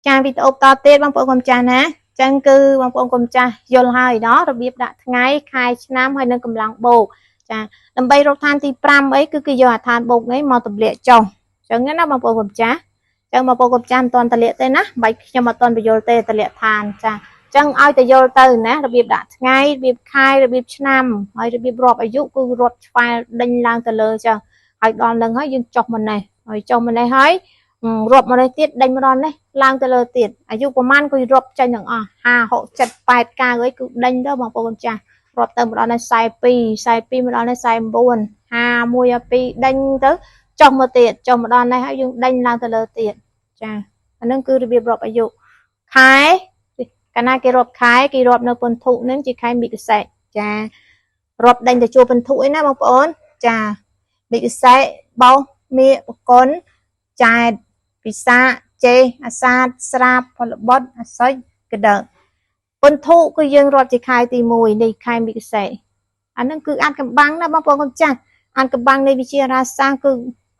ចាវីដេអូបន្តទៀតបងប្អូនកុំចាស់ណាចឹងគឺបងប្អូនកុំចាស់យល់ហើយណោះរបៀបដាក់ថ្ងៃខែឆ្នាំហើយនឹងកម្លាំងបូកចាដើម្បីរកឋានទី5អីគឺគេយកអាឋានបូកនេះមកទម្លាក់ចុះចឹងណាបងប្អូនកុំចាស់ចឹងបងប្អូនកុំចាស់មិនទាន់ទម្លាក់ទេណាបាច់ខ្ញុំអត់ទាន់បញ្យល់ទេទម្លាក់ឋានចាចឹងឲ្យតែយល់ទៅណារបៀបដាក់ថ្ងៃរបៀបខែរបៀបឆ្នាំហើយរបៀបរាប់អាយុគឺរាប់ឆ្វែលដេញឡើងទៅលើចឹងហើយដល់នឹងហើយយើងចុះមកនេះហើយចុះមកនេះហើយរាប់មកនេះទៀតដេញមកដល់នេះឡើងទៅលើទៀតអាយុប្រហែលគឺរាប់ចេញទាំងអស់5 6 7 8 9អីគឺដេញទៅបងប្អូនចាស់រាប់ទៅមកដល់នេះ42 42មកដល់នេះ49 51 2ដេញទៅចុះមកទៀតចុះមកដល់នេះហើយយើងដេញឡើងទៅលើទៀតចាអានឹងគឺរបៀបរាប់អាយុខែកាលណាគេរាប់ខែគេរាប់នៅពន្ធុនឹងជាខែមិគសិចារាប់ដេញទៅជួពិន្ទុអីណាបងប្អូនចាមិគសិបោសមាបកុនចែតពិសាចេសអាសាទស្រាបផលបុត្រអសុចកដពន្ធុគឺយើងរាប់ជាខែទី1នៃខែមិគសិអានឹងគឺអាចកំបាំងណាបងប្អូនកុំចាស់អានកំបាំងនៃវិជារាសាស្ត្រគឺ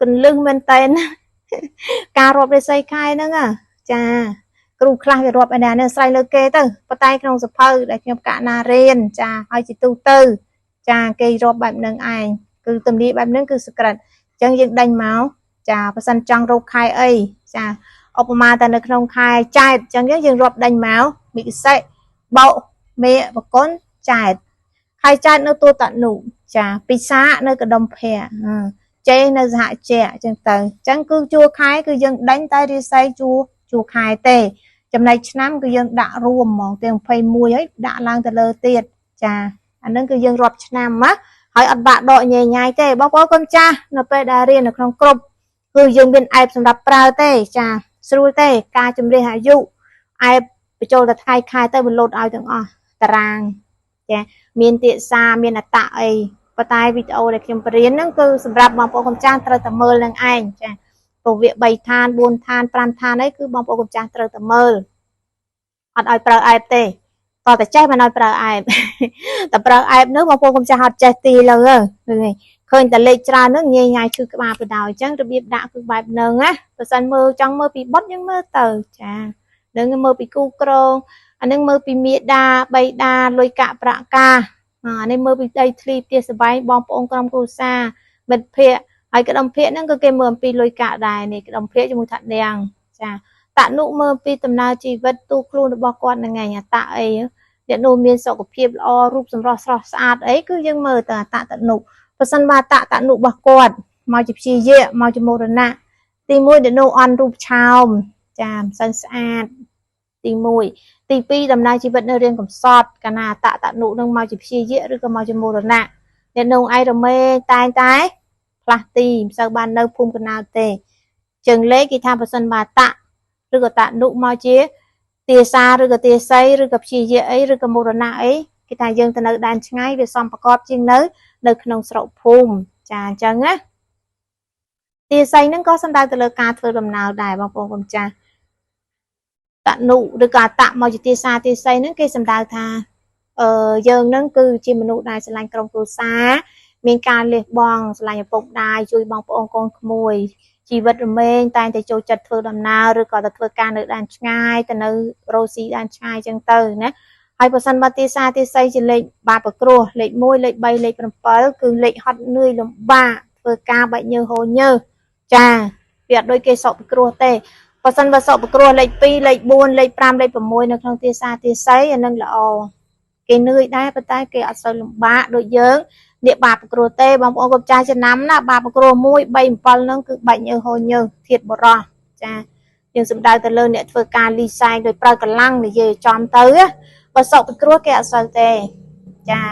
កលឹះមែនតែនការរាប់រិស័យខែហ្នឹងចាគ្រូខ្លះវារាប់ឯណានេះស្រ័យលើគេទៅប៉ុន្តែក្នុងសភៅដែលខ្ញុំកណារៀនចាហើយជាទូទៅចាគេរាប់បែបហ្នឹងឯងគឺទំនាយបែបហ្នឹងគឺសក្រិតអញ្ចឹងយើងដេញមកចាបើសិនចង់រកខែអីចាឧបមាតែនៅក្នុងខែចែតអញ្ចឹងយើងរាប់ដេញមកមិគសិបោមេបកុនចែតខែចែតនៅទូតនុចាពិសានៅកដុំភៈចេនៅសហជៈអញ្ចឹងទៅអញ្ចឹងគឺជួរខែគឺយើងដេញតែរិស័យជួរជួរខែទេចំណែកឆ្នាំគឺយើងដាក់រួមហ្មងទាំង21ហើយដាក់ឡើងទៅលើទៀតចាអានឹងគឺយើងរាប់ឆ្នាំណាហើយអត់បាក់ដកញ៉ៃញ៉ៃទេបងប្អូនកុំចាស់នៅពេលដែលរៀននៅក្នុងក្រុមគឺយើងមានអែបសម្រាប់ប្រើទេចាស្រួលទេការជំរះអាយុអែបបញ្ចូលតែថ្ងៃខែទៅវាលោតឲ្យទាំងអស់តារាងចាមានទាសាមានអតៈអីប៉ុន្តែវីដេអូដែលខ្ញុំបរៀនហ្នឹងគឺសម្រាប់បងប្អូនកុំចាស់ត្រូវតែមើលនឹងឯងចាពវៈ3ឋាន4ឋាន5ឋានអីគឺបងប្អូនកុំចាស់ត្រូវតែមើលអត់ឲ្យប្រើអែបទេតតែចេះមិនឲ្យប្រើអែបតែប្រើអែបនោះបងប្អូនកុំចាស់អត់ចេះទីលើហ្នឹងឃើញតែលេខច្រើនហ្នឹងញ៉ៃញ៉ៃឈឺក្បាលបដ ாய் អញ្ចឹងរបៀបដាក់គឺបែបហ្នឹងណាបើសិនមើលចង់មើលពីបុតយើងមើលទៅចានឹងមើលពីគូក្រងអានឹងមើលពីមេដាបៃតាលុយកាក់ប្រាក់កាអានេះមើលពីដីធ្លីផ្ទះសបែងបងប្អូនក្រុមគ្រួសារមិត្តភ័ក្តិហើយក្តឹមភ័ក្តិហ្នឹងក៏គេមើលអំពីលុយកាក់ដែរនេះក្តឹមភ័ក្តិជាមួយថាដៀងចាតនុមើលពីដំណើរជីវិតទូខ្លួនរបស់គាត់ហ្នឹងឯងអតៈអីអ្នកនោះមានសុខភាពល្អរូបសម្រស់ស្រស់ស្អាតអីគឺយើងមើលទៅអតតនុបើសិនបើអតតនុរបស់គាត់មកជាព្យាយៈមកជាមរណៈទី1អ្នកនោះអន់រូបឆោមចាមិនសូវស្អាតទី1ទី2ដំណើរជីវិតនៅរៀងកំសត់កាលណាអតតនុនឹងមកជាព្យាយៈឬក៏មកជាមរណៈអ្នកនោះឯងរមែងតែងតែផ្លាស់ទីមិនសូវបាននៅភូមិកណ្ដាលទេជើងលេខគេថាបើសិនបើតៈឬក៏តនុមកជាទាសាឬក៏ទាស័យឬក៏ព្យាយៈអីឬក៏មរណៈអីគេថាយើងទៅនៅដែនឆ្ងាយវាសំប្រកបជាងនៅនៅក្នុងស្រុកភូមិចាអញ្ចឹងណាទាស័យហ្នឹងក៏សំដៅទៅលើការធ្វើដំណើរដែរបងប្អូនកុំចាស់តនុឬក៏អតៈមកជាទាសាទាស័យហ្នឹងគេសំដៅថាអឺយើងហ្នឹងគឺជាមនុស្សដែលស្រឡាញ់ក្រុមគ្រួសារមានការលះបង់ស្រឡាញ់ឪពុកម្ដាយជួយបងប្អូនកូនក្មួយជីវិតរមែងតែងតែចូលចិត្តធ្វើដំណើរឬក៏ទៅធ្វើការនៅដែនឆ្ងាយទៅនៅរ៉ូស៊ីដែនឆ្ងាយចឹងទៅណាហើយបើសិនបើទាសាទាស័យជាលេខបាបគ្រោះលេខ1លេខ3លេខ7គឺលេខហត់នឿយលំបាកធ្វើការបែកញើសហូរញើសចាវាអត់ដូចគេសក់ពិគ្រោះទេបើសិនបើសក់ពិគ្រោះលេខ2លេខ4លេខ5លេខ6នៅក្នុងទាសាទាស័យអានឹងល្អគេនឿយដែរប៉ុន្តែគេអត់សូវលំបាកដូចយើងនេះបាបគ្រោះទេបងប្អូនកុំចាស់ចំណាំណាបាបគ្រោះ1 3 7ហ្នឹងគឺបាច់ញើសហូរញើសធាតបរោះចាយើងសំដៅទៅលើអ្នកធ្វើការលីសែងដោយប្រើកម្លាំងនិយាយចំទៅបើសក់ពិគ្រោះគេអត់សូវទេចា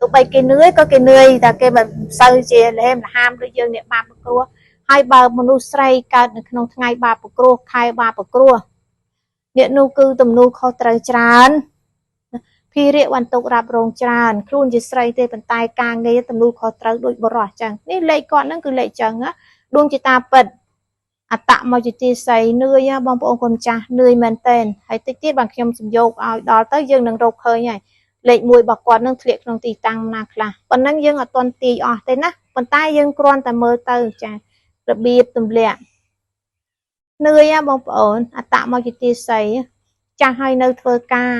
ទោះបីគេនឿយក៏គេនឿយតែគេមិនសូវជាលហេមលហាមដូចយើងអ្នកបាបគ្រោះហើយបើមនុស្សស្រីកើតនៅក្នុងថ្ងៃបាបគ្រោះខែបាបគ្រោះអ្នកនោះគឺទំនួលខុសត្រូវច្រើនភិរិយវន្ទុករ៉ាប់រងច្រើនខ្លួនជាស្រីទេប៉ុន្តែការងារទំនួលខុសត្រូវដូចបរោះចឹងនេះលេខគាត់ហ្នឹងគឺលេខចឹងណាដួងជាតាពិតអតៈមកជាទីស័យនឿយបងប្អូនកូនចាស់នឿយមែនតែនហើយតិចទៀតបានខ្ញុំសំយោគឲ្យដល់ទៅយើងនឹងរកឃើញហើយលេខ1របស់គាត់នឹងធ្លាក់ក្នុងទីតាំងណាខ្លះប៉ុណ្ណឹងយើងអត់ទាន់ទាយអស់ទេណាប៉ុន្តែយើងគ្រាន់តែមើលទៅចារបៀបទម្លាក់ នឿយហ៎បងប្អូនអត្តមកជាទាស័យចាស់ហើយនៅធ្វើការ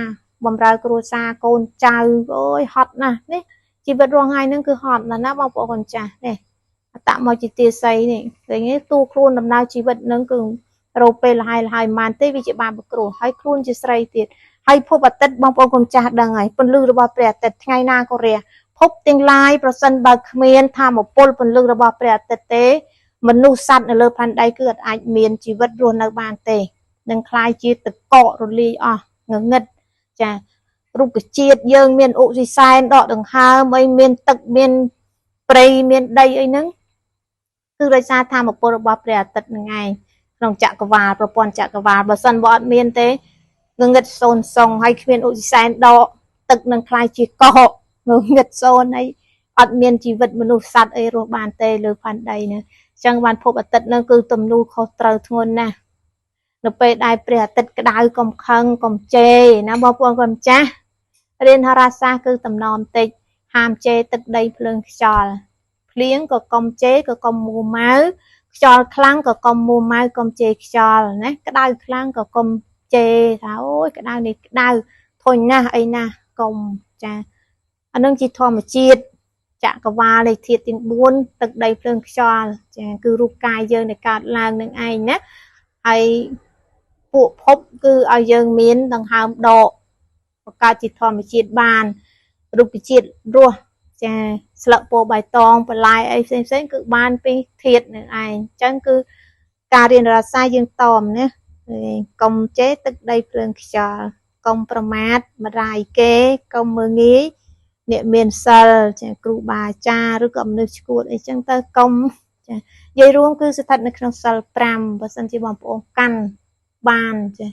បម្រើគ្រួសារកូនចៅអូយហត់ណាស់នេះជីវិតរស់ថ្ងៃហ្នឹងគឺហត់ណាស់ណាបងប្អូនចាស់នេះអត្តមកជាទាស័យនេះឃើញទេតួខ្លួនដំណើរជីវិតហ្នឹងគឺរោពេលលហើយលហើយមិនបានទេវាជាបាបគ្រោះហើយខ្លួនជាស្រីទៀតហើយភពអាទិត្យបងប្អូនកុំចាស់ដឹងហើយពន្លឺរបស់ព្រះអាទិត្យថ្ងៃណាក៏រះភពទាំងឡាយប្រសិនបើគ្មានធម៌ពលពន្លឺរបស់ព្រះអាទិត្យទេមនុស្សសត្វនៅលើផែនដីគឺអត់អាចមានជីវិតរស់នៅបានទេនឹងคล้ายជាទឹកកករលាយអស់ងងឹតចារុក្ខជាតិយើងមានអុកស៊ីសែនដកដង្ហើមអីមានទឹកមានព្រៃមានដីអីហ្នឹងគឺដោយសារធម៌ពលរបស់ព្រះអាទិត្យហ្នឹងឯងក្នុងចក្រវាលប្រព័ន្ធចក្រវាលបើសិនបើអត់មានទេងងឹតសូនសុងហើយគ្មានអុកស៊ីសែនដកទឹកនឹងคล้ายជាកកងងឹតសូនអីអត់មានជីវិតមនុស្សសត្វអីរស់បានទេលើផែនដីនេះអញ្ចឹងបានភពអាទិត្យនឹងគឺទំនួលខុសត្រូវធ្ងន់ណាស់នៅពេលដែលព្រះអាទិត្យក្តៅកុំខឹងកុំជេរណាបងប្អូនកុំចាស់រៀនហោរាសាស្ត្រគឺតំណមតិចហាមជេរទឹកដីភ្លើងខ្យល់ភ្លៀងក៏កុំជេរក៏កុំមួម៉ៅខ្យល់ខ្លាំងក៏កុំមួម៉ៅកុំជេរខ្យល់ណាក្តៅខ្លាំងក៏កុំជេរថាអូយក្តៅនេះក្តៅធុញណាស់អីណាស់កុំចាអានឹងជាធម្មជាតិចក្រវាលនៃធាតុទាំង4ទឹកដីភ្លើងខ្យល់ចាគឺរូបកាយយើងដែលកើតឡើងនឹងឯងណាហើយពួកភពគឺឲ្យយើងមានដង្ហើមដកបង្កើតជាធម្មជាតិបានរុក្ខជាតិរស់ចាស្លឹកពណ៌បៃតងបន្លែអីផ្សេងផ្សេងគឺបានពីធាតុនឹងឯងអញ្ចឹងគឺការរៀនរសាយើងតមណាកុំចេះទឹកដីភ្លើងខ្យល់កុំប្រមាថម្ដាយគេកុំមើងងាយអ្នកមានសិលចាគ្រូបាអាចារ្យឬក៏មនុស្សឈួតអីចឹងទៅកុំចានិយាយរួមគឺស្ថិតនៅក្នុងសិល5បើសិនជាបងប្អូនកាន់បានចា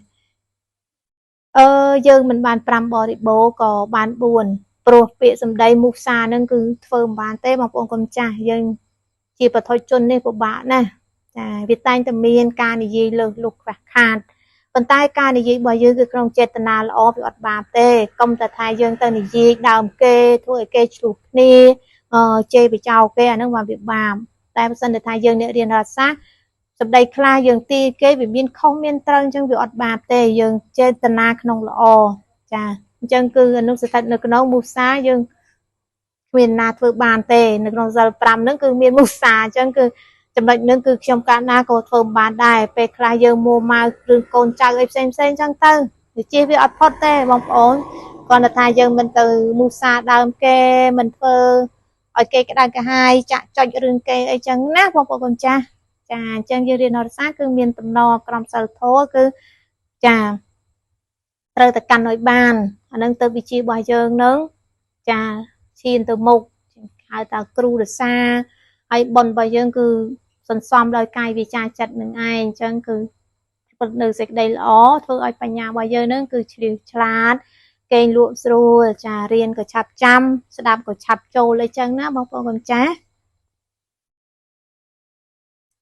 អឺយើងមិនបាន5បរិបូរក៏បាន4ព្រោះពាក្យសម្ដីមុសានឹងគឺធ្វើមិនបានទេបងប្អូនកុំចាស់យើងជាបឋិជននេះពិបាកណាស់ចាវាតែងតែមានការនិយាយលើសលុះខ្វះខាតប៉ុន្តែការនិយាយរបស់យើងគឺក្នុងចេតនាល្អវាអត់បាបទេកុំតែថាយើងទៅនិយាយដើមគេធ្វើឲ្យគេឆ្លោះគ្នាជេរបចោគេអានឹងបានវាបាបតែបើសិនតែថាយើងអ្នករៀនរដ្ឋសាស្ត្រសម្ដីខ្លះយើងទីគេវាមានខុសមានត្រូវអញ្ចឹងវាអត់បាបទេយើងចេតនាក្នុងល្អចាអញ្ចឹងគឺអនុស្ថិតនៅក្នុងមុសាយើងគ្មានណាធ្វើបានទេនៅក្នុងសិល5ហ្នឹងគឺមានមុសាអញ្ចឹងគឺចំណុចហ្នឹងគឺខ្ញុំកាលណាក៏ធ្វើមិនបានដែរពេលខ្លះយើងមួម៉ៅរឿងកូនចៅអីផ្សេងផ្សេងអញ្ចឹងទៅវាជិះវាអត់ផុតទេបងប្អូនគ្រាន់តែថាយើងមិនទៅមុសាដើមគេមិនធ្វើឲ្យគេក្តៅក្រហាយចាក់ចុចរឿងគេអីចឹងណាបងប្អូនកូនចាស់ចាអញ្ចឹងយើងរៀនអរសាគឺមានតំណក្រមសិលធម៌គឺចាត្រូវតែកាន់ឲ្យបានអានឹងទៅវិជារបស់យើងនឹងចាឈានទៅមុខហៅថាគ្រូរសាហើយបុណ្យរបស់យើងគឺសន្សំដោយកាយវាចាចិត្តនឹងឯងអញ្ចឹងគឺពិតនៅសេចក្តីល្អធ្វើឲ្យបញ្ញារបស់យើងនឹងគឺឆ្លៀវឆ្លាតគេងលក់ស្រួលចារៀនក៏ឆាប់ចាំស្ដាប់ក៏ឆាប់ចូលអីចឹងណាបងប្អូនកូនចាស់